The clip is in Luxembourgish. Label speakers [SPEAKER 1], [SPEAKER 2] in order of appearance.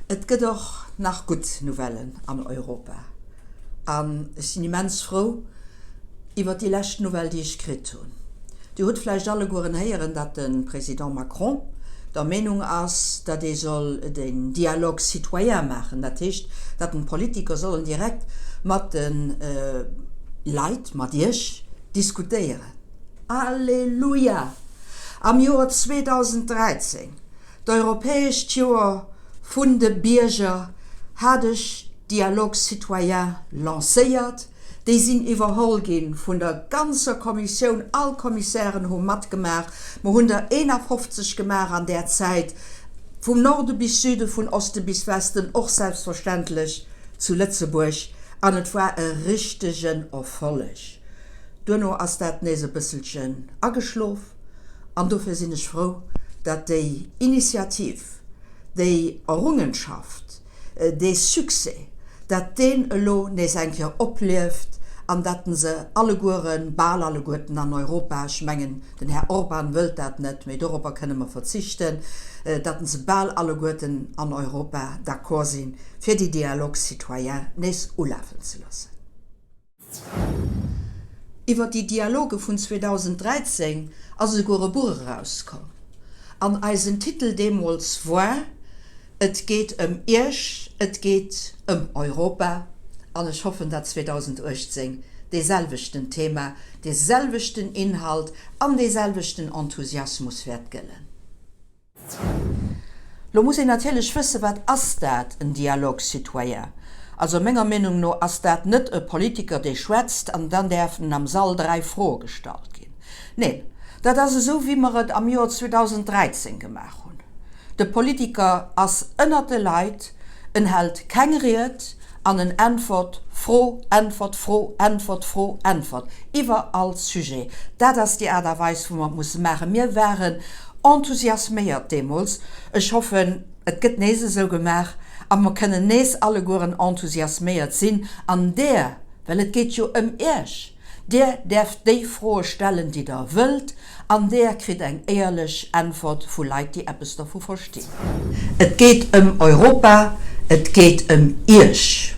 [SPEAKER 1] Et gëtt och nach gutt Nouvellen an Europa an ech sinn immens frou iwwert déi lescht Nouvelle, déi ech kritt hunn. Dir hutt vläicht allegueren héieren, datt de Président Macron der Meenung ass, datt ee soll den Dialogue citoyen maachen, dat heescht, datt den d'Politiker sollen direkt mat de Leit, mat Iech, diskutéieren. Alleluia! Am Joer 2013 D'Europäescht Joer vun de Bierger hat ech Dialogue citoyen lancéiert. Déi sinn iwwerholl gi vun der ganzer Kommissioun. All Kommissären hu matgemaach. Mer hunn der 51 gemaach an där Zäit, vum Norde bis Süden, vun Oste bis Westen, och selbstverständlech zu Lëtzebuerg. An et war e richtegen Erfolleg. Duerno ass dat nees e bësselchen ageschlof. An dofir sinn ech frou, datt déi Initiativ, déi Errungenschaft, dee Succès, datt deen elo nees eng Kéier oplieft an datt se allegueren, bal alleguerten an Europa, ech mengen, den Här Orban wëllt dat net, mee doropper kënne mer verzichten, datt se bal alleguerten an Europa d'accord sinn, fir déi Dialogue citoyen nees ulafen ze loossen. Iwwer déi Dialoge vun 2013 ass esouguer e Buch erauskomm. An eisen Titel deemools war Et geet ëm Iech, et geet ëm Europa. An ech hoffen, datt 2018 dee selwechten Thema, dee selwechten Inhalt an dee selwechten Enthusiasmus wäert gëllen. Lo muss een natierlech wëssen, wat ass dat, en Dialogue citoyen? Also menger Meenung no ass dat net e Politiker, dee schwätzt an dann däerfen am Sall 3 Froe gestallt ginn. Neen, dat ass esou, wéi mer et am Joer 2013 gemaach hunn. De Politiker ass ënnert de Leit, en hält keng Ried an en äntwert Fro, Äntwert, Fro, Äntwert, Fro, Äntwert iwwer all Sujet. Dat ass déi Aart a Weis, wou mer et musse maachen. Mir waren Enthusiasméiert deemools. Ech hoffen, et gëtt nees esou gemaach a mer kënnen nees allegueren enthusiasméiert sinn. An Der, well et geet jo ëm Iech, Dir däerft déi Froe stellen, déi Der wëllt, an Der kritt eng éierlech Äntwert vu Leit, déi eppes dervu verstinn. Et geet ëm Europa, et geet ëm Iech.